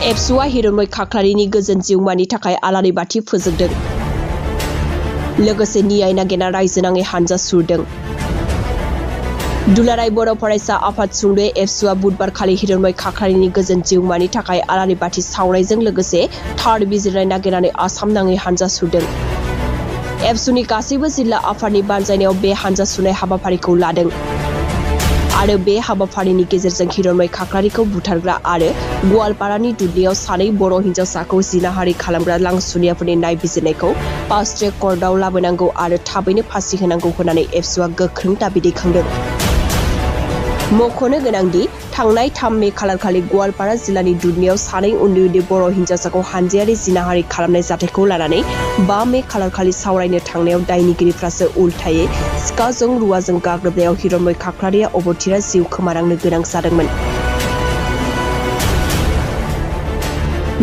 एबसुआ हिरण्मय खाख्लारिनि गोजोन जिउमानि थाखाय आलारि बाथि फोजोंदों। लोगोसे न्याय नागिरना रायजो नाङै हानजा सुरदों। दुलाराय बर' फरायसा आफाद सुंद'यै एबसुआ बुधबारखालि हिरण्मय खाख्लारिनि गोजोन जिउमानि थाखाय आलारि बाथि सावनायजों लोगोसे थार बिजिरनाय नागिरनानै आसाम नाङै हानजा सुरदों। एबसुनि गासैबो जिल्ला आफादनि बानजायनायाव बे हानजा सुनाय हाबाफारिखौ लादों आरो बे हाबाफारिनि गेजेरजों हिरण्मय खाख्लारिखौ बुथारग्रा आरो गवालपारानि दुब्लियाव सानै बर' हिन्जावसाखौ जिनाहारि खालामग्रा लांसुनियाफोरनि नायबिजिरनायखौ फास्ट ट्रेक कर्टआव लाबोनांगौ आरो थाबैनो फासि होनांगौ होननानै एबसुआ गोख्रों दाबि दैखांदों। मख'नो गोनांदि थांनाय 3 मे खालारखालि गवालपारा जिल्लानि दुधनियाव सानै उन्दै उन्दै बर' हिन्जावसाखौ हानजायारि जिनाहारि खालामनाय जाथायखौ लानानै 5 मे खालारखालि सावरायनो थांनायाव दायनिगिरिफ्रासो उल्थायै सिखाजों रुवाजों गाग्लोबनायाव हिरण्मय खाख्लारिया अबथिरा जिउ खोमानांनो गोनां जादोंमोन।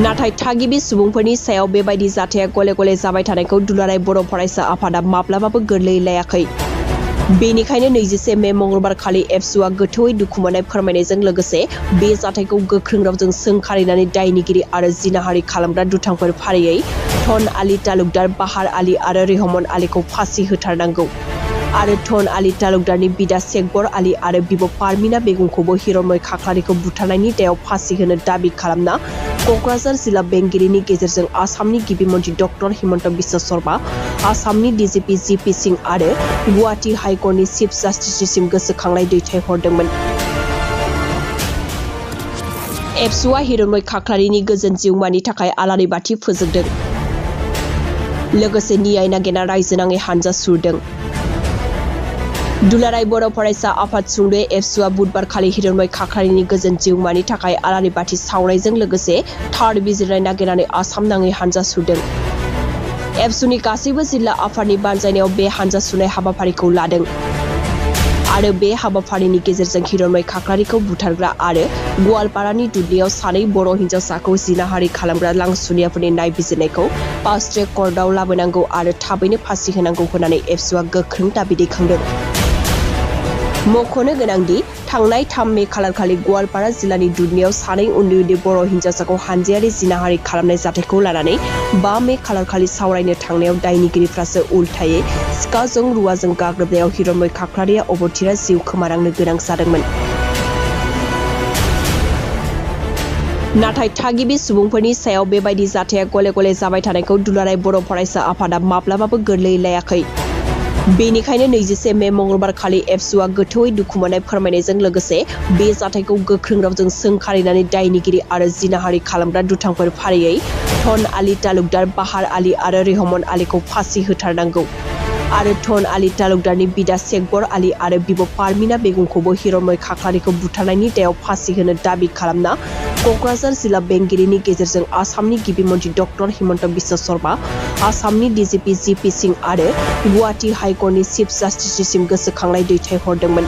नाथाय थागिबि सुबुंफोरनि सायाव बेबायदि जाथाया गले गले जाबाय थानायखौ दुलाराय बर' फरायसा आफादा माब्लाबाबो गोरलैयै लायाखै। बेनिखायनो 21 मे मंगलबारखालि एबसुआ गोथौयै दुखु मोननाय फोरमायनायजों लोगोसे बे जाथायखौ गोख्रों रावजों सोंखारिनानै दायनिगिरि आरो जिनाहारि खालामग्रा दुथांफोर फारियै टन आली तालुकदार, बाहार आली आरो रेहमान आलीखौ फासि होथारनांगौ आरो टन आली तालुकदारनि बिदा सेकबर आली आरो बिब' पारमिना बेगमखौबो हिरण्मय खाख्लारिखौ बुथारनायनि दायाव फासि होनो दाबि खालामना क'क्राझार जिल्ला बेंगिरिनि गेजेरजों आसामनि गिबि मन्त्रि डक्टर हिमन्त बिश्व शर्मा, आसामनि डिजिपि जी.पी. सिंह आरो गुवाहाटी हाइकर्टनि चिफ जास्टिसनिसिम गोसोखांनाय दैथायहरदोंमोन। एबसुआ हिरण्मय खाख्लारिनि गोजोन जिउमानि थाखाय आलारि बाथि फोजोंदों। लोगोसे न्याय नागिरना रायजो नाङै हानजा सुरदों। दुलाराय बर' फरायसा आफाद सुंद'यै एबसुआ बुधबारखालि हिरण्मय खाख्लारिनि गोजोन जिउमानि थाखाय आलारि बाथि सावनायजों लोगोसे थार बिजिरनाय नागिरनानै आसाम नाङै हानजा सुरदों। एबसुनि गासैबो जिल्ला आफादनि बानजायनायाव बे हानजा सुनाय हाबाफारिखौ लादों आरो बे हाबाफारिनि गेजेरजों हिरण्मय खाख्लारिखौ बुथारग्रा आरो गवालपारानि दुब्लियाव सानै बर' हिन्जावसाखौ जिनाहारि खालामग्रा लांसुनियाफोरनि नायबिजिरनायखौ फास्ट ट्रेक कर्टआव लाबोनांगौ आरो थाबैनो फासि होनांगौ होननानै एबसुआ गोख्रों दाबि दैखांदों। मख'नो गोनांदि थांनाय 3 मे खालारखालि गवालपारा जिल्लानि दुधनियाव सानै उन्दै उन्दै बर' हिन्जावसाखौ हानजायारि जिनाहारि खालामनाय जाथायखौ लानानै 5 मे खालारखालि सावरायनो थांनायाव दायनिगिरिफ्रासो उल्थायै सिखाजों रुवाजों गाग्लोबनायाव हिरण्मय खाख्लारिया अबथिरा जिउ खोमानांनो गोनां जादोंमोन। नाथाय थागिबि सुबुंफोरनि सायाव बेबायदि जाथाया गले गले जाबाय थानायखौ दुलाराय बर' फरायसा आफादा माब्लाबाबो गोरलैयै लायाखै। बेनिखायनो 21 मे मंगलबारखालि एबसुआ गोथौयै दुखु मोननाय फोरमायनायजों लोगोसे बे जाथायखौ गोख्रों रावजों सोंखारिनानै दायनिगिरि आरो जिनाहारि खालामग्रा दुथांफोर फारियै टन आली तालुकदार, बाहार आली आरो रेहमान आलीखौ फासि होथारनांगौ आरो टन आली तालुकदारनि बिदा सेकबर आली आरो बिब' पारमिना बेगमखौबो हिरण्मय खाख्लारिखौ बुथारनायनि दायाव फासि होनो दाबि खालामना क'क्राझार जिल्ला बेंगिरिनि गेजेरजों आसामनि गिबि मन्त्रि डक्टर हिमन्त बिश्व शर्मा, आसामनि डिजिपि जी.पी. सिंह आरो गुवाहाटी हाइकर्टनि चिफ जास्टिसनिसिम गोसोखांनाय दैथायहरदोंमोन।